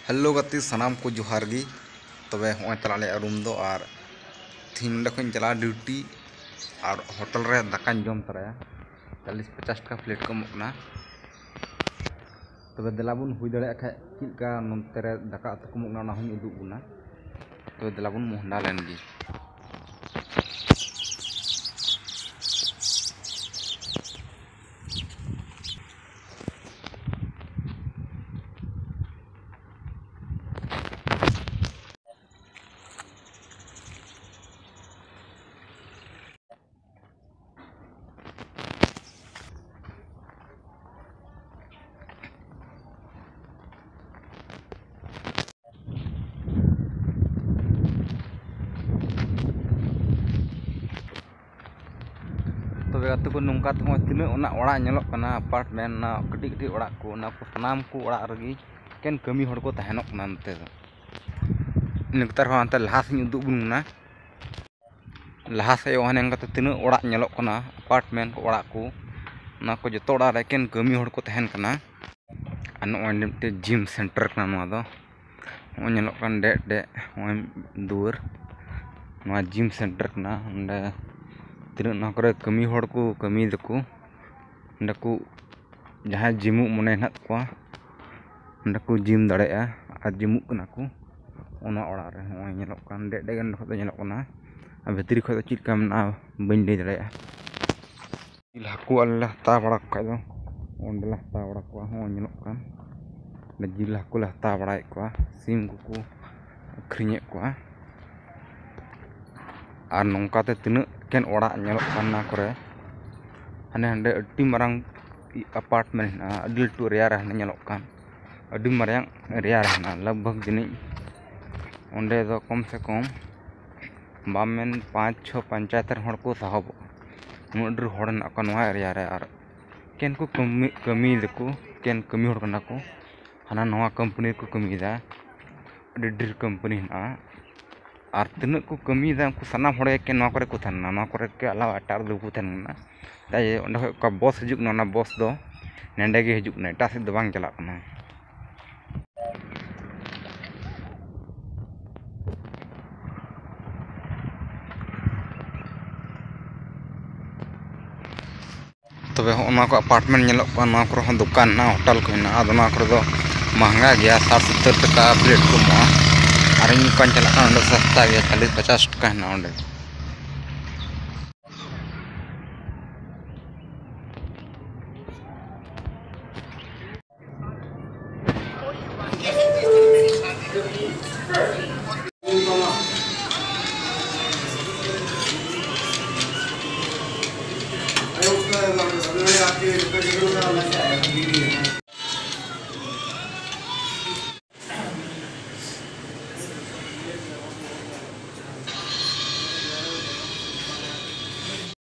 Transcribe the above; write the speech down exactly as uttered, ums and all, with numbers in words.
Hello ᱜᱟᱛᱮ ᱥᱟᱱᱟᱢ ᱠᱚ ᱡᱚᱦᱟᱨ ᱜᱮ᱾ ᱛᱚᱵᱮ ᱦᱚᱸᱜᱼᱚᱭ ᱪᱟᱞᱟᱜ ᱞᱮ ᱨᱩᱢ ᱫᱚ, ᱟᱨ ᱛᱤᱦᱤᱧ ᱱᱚᱸᱰᱮ ᱠᱷᱚᱱ ᱤᱧ ᱪᱟᱞᱟᱜᱼᱟ ᱰᱤᱭᱩᱴᱤ, ᱟᱨ ᱦᱳᱴᱮᱞ ᱨᱮ ᱫᱟᱠᱟᱧ ᱡᱚᱢ ᱛᱚᱨᱟᱭᱟ᱾ ᱪᱟᱞᱤᱥ ᱯᱚᱪᱟᱥ ᱴᱟᱠᱟ ᱯᱞᱮᱴ ᱠᱚ ᱮᱢᱚᱜ ᱠᱟᱱᱟ᱾ ᱛᱚᱵᱮ ᱫᱮᱞᱟ ᱵᱚᱱ, ᱦᱩᱭ ᱫᱟᱲᱮᱭᱟᱜ ᱠᱷᱟᱡ ᱪᱮᱫ ᱞᱮᱠᱟ ᱱᱚᱱᱛᱮ ᱨᱮ ᱫᱟᱠᱟ ᱩᱛᱩ ᱠᱚ ᱮᱢᱚᱜ ᱠᱟᱱᱟ, ᱚᱱᱟ ᱦᱚᱸᱧ ᱩᱫᱩᱜ ᱵᱚᱱᱟ᱾ ᱛᱚᱵᱮ ᱫᱮᱞᱟ ᱵᱚᱱ ᱢᱚᱦᱰᱟ ᱞᱮᱱ ᱜᱮ᱾ ᱛᱚᱵᱮ ᱜᱟᱛᱮ ᱠᱚ, ᱱᱚᱝᱠᱟ ᱛᱮᱦᱚᱸ ᱛᱤᱱᱟᱹᱜ ᱚᱱᱟ ᱚᱲᱟᱜ ᱧᱮᱞᱚᱜ ᱠᱟᱱᱟ, ᱟᱯᱟᱨᱴᱢᱮᱱᱴ, ᱚᱱᱟ ᱠᱟᱹᱴᱤᱡ ᱠᱟᱹᱴᱤᱡ ᱚᱲᱟᱜ ᱠᱚ, ᱚᱱᱟ ᱠᱚ ᱥᱟᱱᱟᱢ ᱠᱚ ᱚᱲᱟᱜ ᱨᱮᱜᱮ ᱮᱠᱮᱱ ᱠᱟᱹᱢᱤ ᱦᱚᱲ ᱠᱚ ᱛᱟᱦᱮᱱᱚᱜ ᱠᱟᱱᱟ ᱱᱚᱛᱮ ᱫᱚ᱾ ᱱᱮᱛᱟᱨ ᱦᱚᱸ ᱦᱟᱱᱛᱮ ᱞᱟᱦᱟ ᱥᱮᱫ ᱤᱧ ᱩᱫᱩᱜ ᱵᱚᱱ ᱠᱟᱱᱟ᱾ ᱞᱟᱦᱟ ᱥᱮᱫ ᱚᱱᱮ ᱚᱱᱠᱟᱛᱮ ᱛᱤᱱᱟᱹᱜ ᱚᱲᱟᱜ ᱧᱮᱞᱚᱜ ᱠᱟᱱᱟ, ᱟᱯᱟᱨᱴᱢᱮᱱᱴ ᱠᱚ, ᱚᱲᱟᱜ ᱠᱚ, ᱚᱱᱟ ᱠᱚ ᱡᱚᱛᱚ ᱚᱲᱟᱜ ᱨᱮ ᱮᱠᱮᱱ ᱠᱟᱹᱢᱤ ᱦᱚᱲ ᱠᱚ ᱛᱟᱦᱮᱱ ᱠᱟᱱᱟ᱾ ᱟᱨ ᱱᱚᱜᱼᱚᱭ ᱢᱤᱫᱴᱮᱡ ᱡᱤᱢ ᱥᱮᱱᱴᱟᱨ ᱠᱟᱱᱟ ᱱᱚᱣᱟ ᱫᱚ᱾ ᱱᱚᱜᱼᱚᱭ ᱧᱮᱞᱚᱜ ᱠᱟᱱ ᱰᱮᱡ ᱰᱮᱡ, ᱱᱚᱜᱼᱚᱭ ᱫᱩᱣᱟᱹᱨ, ᱱᱚᱣᱟ ᱡᱤᱢ ᱥᱮᱱᱴᱟᱨ ᱠᱟᱱᱟ᱾ ᱚᱸᱰᱮ ᱛᱤᱱᱟᱹᱜ ᱱᱚᱣᱟ ᱠᱚᱨᱮ ᱠᱟᱹᱢᱤ ᱦᱚᱲ ᱠᱚ ᱠᱟᱹᱢᱤᱭ ᱫᱟᱠᱚ, ᱚᱸᱰᱮ ᱠᱚ, ᱡᱟᱦᱟᱸᱭ ᱡᱤᱢᱚᱜ ᱢᱚᱱᱮ ᱦᱮᱱᱟᱜ ᱛᱟᱠᱚᱣᱟ, ᱚᱸᱰᱮ ᱠᱚ ᱡᱤᱢ ᱫᱟᱲᱮᱭᱟᱜᱼᱟ ᱟᱨ ᱡᱤᱢᱚᱜ ᱠᱟᱱᱟ ᱠᱚ᱾ ᱚᱱᱟ ᱚᱲᱟᱜ ᱨᱮ ᱱᱚᱜᱼᱚᱭ ᱧᱮᱞᱚᱜ ᱠᱟᱱ, ᱰᱮᱡ ᱰᱮᱡ ᱜᱮ ᱱᱚᱸᱰᱮ ᱠᱷᱚᱡ ᱫᱚ ᱧᱮᱞᱚᱜ ᱠᱟᱱᱟ, ᱟᱨ ᱵᱷᱤᱛᱨᱤ ᱠᱷᱚᱡ ᱫᱚ ᱪᱮᱫ ᱞᱮᱠᱟ ᱢᱮᱱᱟᱜᱼᱟ ᱵᱟᱹᱧ ᱞᱟᱹᱭ ᱫᱟᱲᱮᱭᱟᱜᱼᱟ᱾ ᱡᱤᱞ ᱦᱟᱹᱠᱩ ᱟᱞᱮ ᱞᱮ ᱦᱟᱛᱟᱣ ᱵᱟᱲᱟ ᱠᱚ ᱠᱷᱟᱡ ᱫᱚ, ᱚᱸᱰᱮ ᱞᱮ ᱦᱟᱛᱟᱣ ᱵᱟᱲᱟ ᱠᱚᱣᱟ᱾ ᱦᱚᱸ ᱧᱮᱞᱚᱜ ᱠᱟᱱ, ᱚᱸᱰᱮ ᱡᱤᱞ ᱦᱟᱹᱠᱩ ᱞᱮ ᱦᱟᱛᱟᱣ ᱵᱟᱲᱟᱭᱮᱫ ᱠᱚᱣᱟ, ᱥᱤᱢ ᱠᱚᱠᱚ ᱟᱹᱠᱷᱨᱤᱧᱮᱫ ᱠᱚᱣᱟ᱾ ᱟᱨ ᱱᱚᱝᱠᱟᱛᱮ ᱛᱤᱱᱟᱹᱜ ᱮᱠᱮᱱ ᱚᱲᱟᱜ ᱧᱮᱞᱚᱜ ᱠᱟᱱ ᱚᱱᱟ ᱠᱚᱨᱮ, ᱦᱟᱱᱮ ᱦᱟᱸᱰᱮ ᱟᱹᱰᱤ ᱢᱟᱨᱟᱝ ᱟᱯᱟᱨᱴᱢᱮᱱᱴ ᱦᱮᱱᱟᱜᱼᱟ, ᱟᱹᱰᱤ ᱞᱟᱹᱴᱩ ᱮᱨᱤᱭᱟ ᱨᱮ ᱦᱟᱱᱮ ᱧᱮᱞᱚᱜ ᱠᱟᱱ, ᱟᱹᱰᱤ ᱢᱟᱨᱟᱝ ᱮᱨᱤᱭᱟ ᱨᱮ ᱦᱮᱱᱟᱜᱼᱟ᱾ ᱞᱟᱜᱽ ᱵᱷᱟᱜᱽ ᱡᱟᱹᱱᱤᱡ ᱚᱸᱰᱮ ᱫᱚ ᱠᱚᱢ ᱥᱮ ᱠᱚᱢ ᱵᱟᱢ ᱢᱮᱱ ᱯᱟᱸᱪ ᱪᱷᱚ ᱯᱚᱧᱪᱟᱭᱮᱛ ᱨᱮᱱ ᱦᱚᱲ ᱠᱚ ᱥᱟᱦᱚᱵᱚᱜᱼᱟ᱾ ᱩᱱᱟᱹᱜ ᱰᱷᱮᱨ ᱦᱚᱲ ᱦᱮᱱᱟᱜ ᱠᱚᱣᱟ ᱱᱚᱣᱟ ᱮᱨᱤᱭᱟ ᱨᱮ᱾ ᱟᱨ ᱮᱠᱮᱱ ᱠᱚ ᱠᱟᱹᱢᱤ, ᱠᱟᱹᱢᱤᱭ ᱫᱟᱠᱚ, ᱮᱠᱮᱱ ᱠᱟᱹᱢᱤ ᱦᱚᱲ ᱠᱟᱱᱟ ᱠᱚ᱾ ᱦᱟᱱᱟ ᱱᱚᱣᱟ ᱠᱳᱢᱯᱟᱱᱤ ᱨᱮᱠᱚ ᱠᱟᱹᱢᱤᱭᱮᱫᱟ, ᱟᱹᱰᱤ ᱰᱷᱮᱨ ᱠᱳᱢᱯᱟᱱᱤ ᱦᱮᱱᱟᱜᱼᱟ᱾ ᱟᱨ ᱛᱤᱱᱟᱹᱜ ᱠᱚ ᱠᱟᱹᱢᱤᱭᱮᱫᱟ, ᱩᱱᱠᱩ ᱥᱟᱱᱟᱢ ᱦᱚᱲ ᱮᱠᱮᱱ ᱱᱚᱣᱟ ᱠᱚᱨᱮ ᱠᱚ ᱛᱟᱦᱮᱱ ᱠᱟᱱᱟ, ᱱᱚᱣᱟ ᱠᱚᱨᱮ ᱠᱮ ᱟᱞᱟᱣᱟ ᱮᱴᱟᱜ ᱨᱮᱫᱚ ᱵᱟᱠᱚ ᱛᱟᱦᱮᱱ ᱠᱟᱱᱟ᱾ ᱛᱟᱭ ᱚᱸᱰᱮ ᱠᱷᱚᱡ ᱚᱠᱟ ᱵᱚᱥ ᱦᱤᱡᱩᱜ ᱠᱟᱱᱟ, ᱚᱱᱟ ᱵᱚᱥ ᱫᱚ ᱱᱚᱸᱰᱮ ᱜᱮ ᱦᱤᱡᱩᱜ ᱠᱟᱱᱟ, ᱮᱴᱟᱜ ᱥᱮᱫ ᱫᱚ ᱵᱟᱝ ᱪᱟᱞᱟᱜ ᱠᱟᱱᱟ᱾ ᱛᱚᱵᱮ ᱦᱚᱸᱜᱼᱚ ᱱᱚᱣᱟ ᱠᱚ apartment ᱧᱮᱞᱚᱜ ᱠᱟᱱᱟ, ᱱᱚᱣᱟ ᱠᱚᱨᱮ ᱦᱚᱸ ᱫᱚᱠᱟᱱ ᱦᱮᱱᱟᱜᱼᱟ, ᱦᱳᱴᱮᱞ ᱠᱚ ᱦᱮᱱᱟᱜᱼᱟ᱾ ᱟᱫᱚ ᱱᱚᱣᱟ ᱠᱚᱨᱮ ᱫᱚ ᱢᱟᱦᱟᱝᱜᱟ ᱜᱮᱭᱟ, ᱥᱟᱴ ᱥᱚᱛᱛᱚᱨ ᱴᱟᱠᱟ plate ᱠᱚ ᱮᱢᱚᱜᱼᱟ᱾ ᱟᱨ ᱤᱧ ᱚᱠᱟᱧ ᱪᱟᱞᱟᱜ ᱠᱟᱱᱟ, ᱚᱸᱰᱮ ᱥᱚᱥᱛᱟ ᱜᱮᱭᱟ, ᱪᱟᱞᱤᱥ ᱯᱚᱪᱟᱥ ᱴᱟᱠᱟ ᱦᱮᱱᱟᱜᱼᱟ ᱚᱸᱰᱮ᱾